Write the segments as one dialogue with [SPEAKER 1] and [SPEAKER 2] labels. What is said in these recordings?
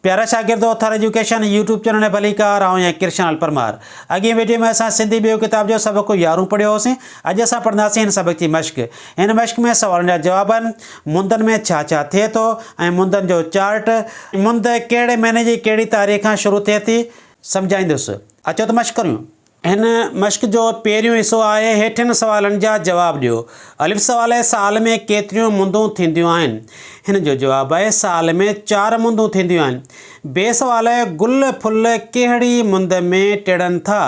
[SPEAKER 1] پيارا شاگردو Thar education YouTube channel ۾ ڀليڪار آئون آهيان ڪرشن لال پرمار اڳئين ويڊيو ۾ اسان سنڌي ٻيو ڪتاب جو سبق يارهون پڙهيو هوسين اڄ اسان پڙهنداسين هن سبق جي مشق هن مشق ۾ سوالن جا جواب آهن مندن ۾ ڇا ڇا ٿئي ٿو ۽ مندن جو چارٽ مند ڪهڙي مهيني جي ڪهڙي تاريخ کان شروع ٿئي ٿي سمجهائيندس اچو ته مشق ڪريون. هن مشق جو پهريون حصو آهي هيٺين سوالن جا جواب ڏيو. الف سوال آهي سال ۾ ڪيتريون مندون ٿينديون آهن؟ هن جو جواب آهي سال ۾ چار مندون ٿينديون آهن. بي سوال آهي گل ڦل ڪهڙي مند ۾ ٽڙن ٿا؟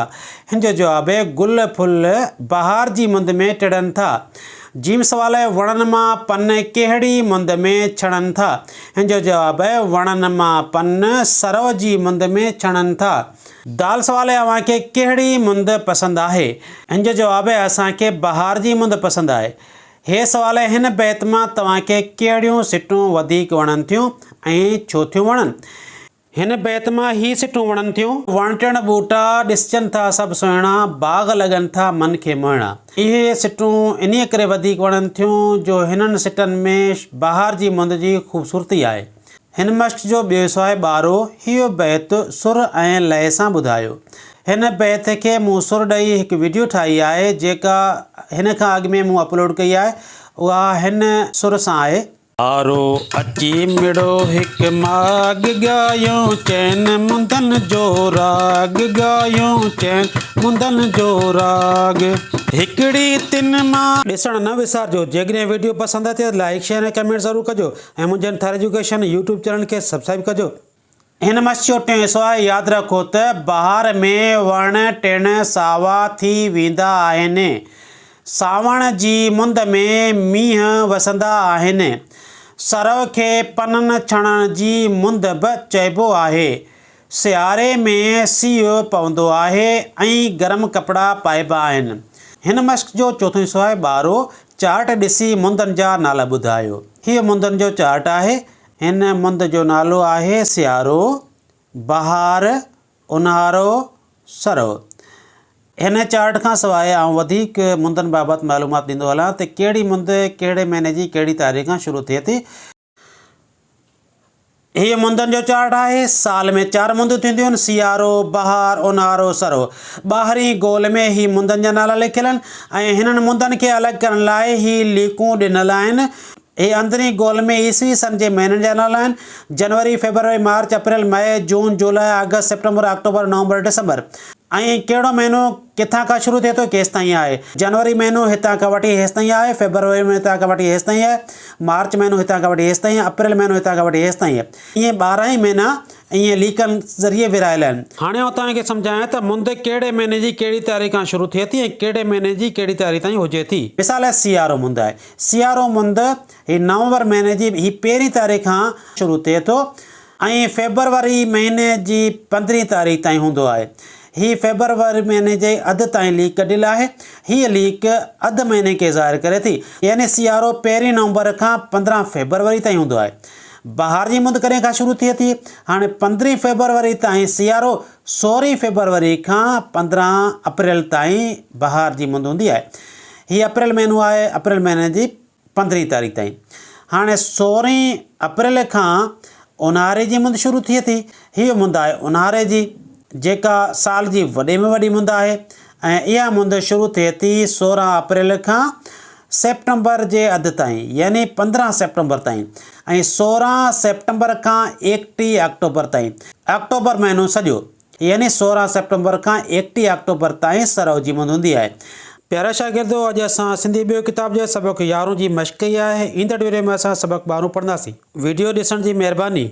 [SPEAKER 1] هن جو جواب آهي گل ڦل بهار جي مند ۾ ٽڙن ٿا. جيم سوال آهي وڻن مان پن ڪهڙي مند ۾ ڇڻن ٿا؟ هن جو جواب آهي وڻن مان پن سرء جي مند ۾ ڇڻن ٿا. دال سوال آهي اوهان کي ڪهڙي مند پسند آهي؟ هن جو جواب آهي اسان کي بهار جي مند پسند آهي. هي سوال آهي هن بيت مان توهان کي ڪهڙيون سٽون وڌيڪ وڻن ٿيون ۽ ڇو ٿيون وڻن؟ هن بيت مان هي سٽون وڻن ٿيون. وڻ ٽڻ ٻوٽا ڏسجن ٿا سڀ سهڻا، باغ لڳن ٿا من کي موهڻا. اهي سٽون انهيء ڪري وڌيڪ وڻن ٿيون جو هنن سٽن ۾ بهار جي مند جي خوبصورتي آهي. هن مشق جو ٻيو حصو آهي ٻارو، هيء بيت سر ۽ لئه سان ٻڌايو. هن بيت کي مون سر ڏئي هڪ وڊيو ٺاهي آهي، جيڪا هن کان اڳ ۾ مون اپلوڊ ڪئي آهي، اها هن سر سان آهي. ٻارو، اچي مڙو هڪ ماڳ ڳايون چئن مندن جو راڳ ڳايون چئن مندن جو راڳ. هڪڙي تن مان. ڏسڻ نه وسارجو، جيڪڏهن وڊيو پسند اچي ته لائيڪ شيئر ۽ ڪمينٽ ضرور ڪجو. ۽ منهنجن ٿر ايجوڪيشن يوٽيوب چينل کي سبسڪرائب ڪجو. هن مشق جو ٽيون حصو آهي ياد رکو ته بهار ۾ وڻ ٽڻ ساوا ٿي ويندا آهن. سانوڻ جي مند ۾ مينهن وسندا آهن. سرء کي پنن ڇڻڻ جي مند به چئبو آهي. سياري ۾ سيء پوندو آهي ۽ گرم ڪپڙا پائبا آهن. هن مشق جو چوٿون حصو آهي ٻارو چارٽ ڏسي مندن جا نالا ٻڌايو. هيء مندن جو چارٽ آهي. هن مند جو نالو آهي سيارو، بهار، اونهارو، سرء. هن چارٽ کان سواء آئون وڌيڪ مندن بابت معلومات ڏيندو هلان ته ڪهڙي مند ڪهڙي مهيني جي ڪهڙي تاريخ کان شروع ٿئي ٿي. هيء مندن جو چارٽ آهي. سال ۾ چار مندون ٿينديون آهن، سيارو، بهار، اونهارو، سرء. ٻاهرين گول ۾ هي مندن جا نالا لکيل آهن ۽ هنن مندن کي الڳ ڪرڻ لاء هي ليڪون ڏنل آهن. هي اندرين گول ۾ عيسوي سن جي مهينن جا نالا آهن، جنوري، فيبروري، مارچ، اپريل، مئي، جون، جولاء، آگسٽ، سيپٽمبر، آڪٽوبر، نومبر، ڊسمبر. ۽ ڪهڙو مهينو ڪٿان کان شروع ٿئي ٿو ڪيستائين آهي. جنوري مهينو هتان کان وٺي هيستائين آهي، فيبروري مهينو هتان کان وٺي هيستائين آهي، مارچ مهينو هتان کان وٺي هيستائين آهي، اپريل مهينو هتان کان وٺي هيستائين آهي. ائين 12 ئي مهينا ائين ليڪن ذريعي ورهايل آهن. هاڻي آئون توهان کي سمجهايان ته مند ڪهڙي مهيني جي ڪهڙي تاريخ کان شروع ٿئي ٿي ۽ ڪهڙي مهيني جي ڪهڙي تاريخ تائين هجي ٿي. مثال لاء سيارو مند آهي. سيارو مند هي نومبر مهيني جي هي پهرين تاريخ کان شروع ٿئي ٿو. ۽ فيبروري مهيني جي پندرهين تاريخ تائين هوندو آهي. هي فيبروري مهيني جي اڌ تائين ليڪ ڪڍيل آهي. هيء ليڪ اڌ مهيني کي ظاهر ڪري ٿي. يعني سيارو پهرين نومبر کان 15 فيبروري تائين هوندو آهي. بهار جي مند ڪڏهن کان شروع ٿئي ٿي؟ هاڻي پندرهين فيبروري تائين سيارو، سورهين فيبروري کان 15 اپريل تائين بهار جي مند هوندي آهي. هي اپريل مهينو آهي، اپريل مهيني جي پندرهين تاريخ تائين. هاڻي سورهين اپريل کان اونهاري جي مند شروع ٿئي ٿي. هيء مند آهي اونهاري جي، جيڪا سال جي وڏي ۾ وڏي مند آهي ۽ اها مند شروع ٿئي ٿي 16 اپريل کان سيپٽمبر جي اڌ تائين يعني 15 سيپٽمبر تائين ۽ 16 سيپٽمبر کان 31 آڪٽوبر تائين، آڪٽوبر مهينو سڄو. يعني 16 سيپٽمبر کان 31 آڪٽوبر تائين سرء جي مند هوندي آهي. پيارا شاگردو اڄ اسان سنڌي ٻيو ڪتاب جي سبق يارهون جي مشق ڪئي آهي ايندڙ وڊيو ۾ اسان سبق ٻارهون پڙهنداسين. وڊيو ڏسڻ جي مهرباني.